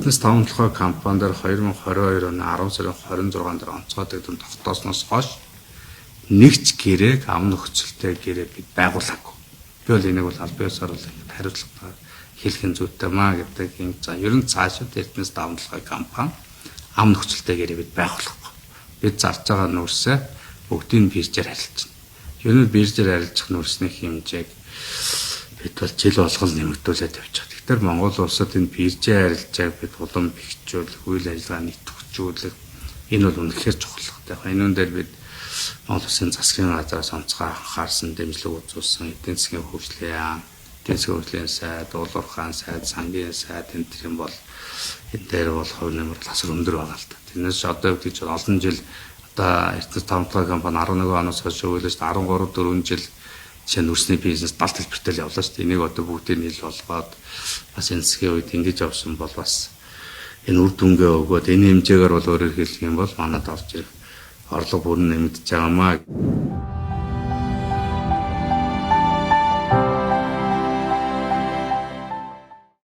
Эрдэнэс таван толгой компани дээр 2022 оны 10 сарын 26-нд дээр онцгой дэгдэм тогтоосноос хойш нэг ч гэрээг ам нөхцөлтэй гэрээ бид байгуулаагүй. Би бол энийг бол аль биесээр бол хариуцлагатай хэлэх нь зүйтэй маа гэдэг юм. За ер нь цаашид Эрдэнэс таван толгой компани ам нөхцөлтэй гэрээ бид байгуулахгүй. Бид зарж байгаа нүүрсээ бүгдийг биржээр харилцана. Ер нь биржээр харилцах нүүрсний хэмжээг бид бол жил болгон нэмэгдүүлээд явж байгаа. Тэгэхээр Монгол улсад энэ биржийн харилцааг бид улам бэхжүүлэх, үйл ажиллагааг идэвхжүүлэх энэ бол үнэхээр чухал. Энэ үн дээр бид Монгол Улсын засгийн газраас онцгой анхаарсан, дэмжлэг үзүүлсэн эдийн засгийн хөгжлийн яам, эдийн засгийн хөгжлийн сайд, уул уурхайн сайд, сангийн сайд энэ төр юм бол энэ дээр бол хувь нэмэр асар өндөр байгаа л да. Тэрнээс одоо юу гэж олон жил одоо Эрдэнэс таван толгой компани 11 оноос хойш өгүүлж 13 4 жил жишээ нь нүрсний бизнес далд хэлбэртэй л явлаа шүү дээ. Энийг одоо бүгдийг нийл болгоод бас энэ засгийн үед ингэж явсан бол бас энэ үр дүнгээ өгөөд энэ хэмжээгээр бол өөрөөр хэлэх юм бол манад орж ирэх орлого бүрэн нэмэгдэж байгаамаа.